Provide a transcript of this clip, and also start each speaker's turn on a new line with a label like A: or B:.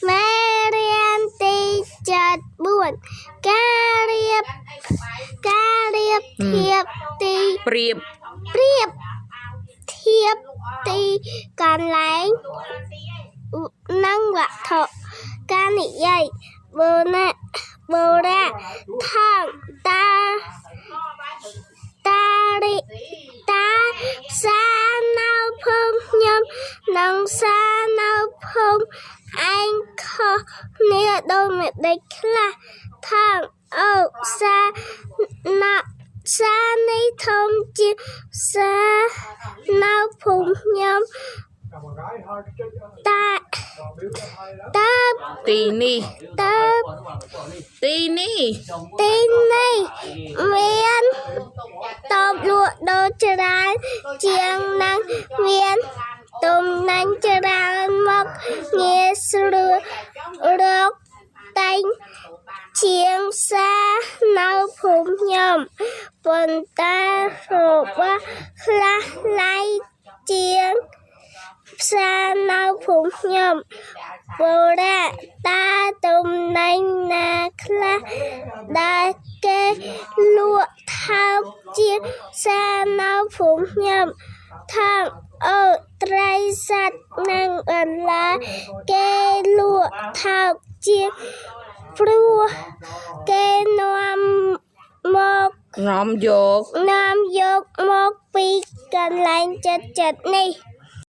A: មេរៀនទី74ការរៀបការរៀបធៀបទី
B: ប្រៀប
A: ប្រៀបធៀបទីកន្លែងនិងវត្ថុការនិយាយបូណាបូរ៉ាថងតាតារិតាផ្សារនៅភូមិខ្ញុំនិងផ្សារនៅភូមិឯងខុសគ្នាដូចម្ដេចខ្លះថងអូផ្សារណាផ្សារនេះធំជាងផ្សារនៅភូមិខ្ញុំតាតា
B: ទីនេះ
A: តើ
B: ទីនេះ
A: ទីនេះមានតូបលក់ដូរច្រើនជាងនឹងមានទំនិញច្រើនមកងាយស្រួលរកតែងជាងផ្សារនៅភូមិខ្ញុំប៉ុន្តែរបស់ខ្លះឡៃជាងផ្សារនៅភូមិខ្ញុំ បូរ៉ាតាទំនិញណាខ្លះដែលគេលក់ថោកជាងផ្សារនៅភូមិខ្ញុំថងអូត្រីសត្វនិងបន្លែគេលក់ថោកជាងព្រោះគេនាំមក
B: នាំយក
A: នាំយកមកពីកន្លែងចិត្តចិត្តនេះ។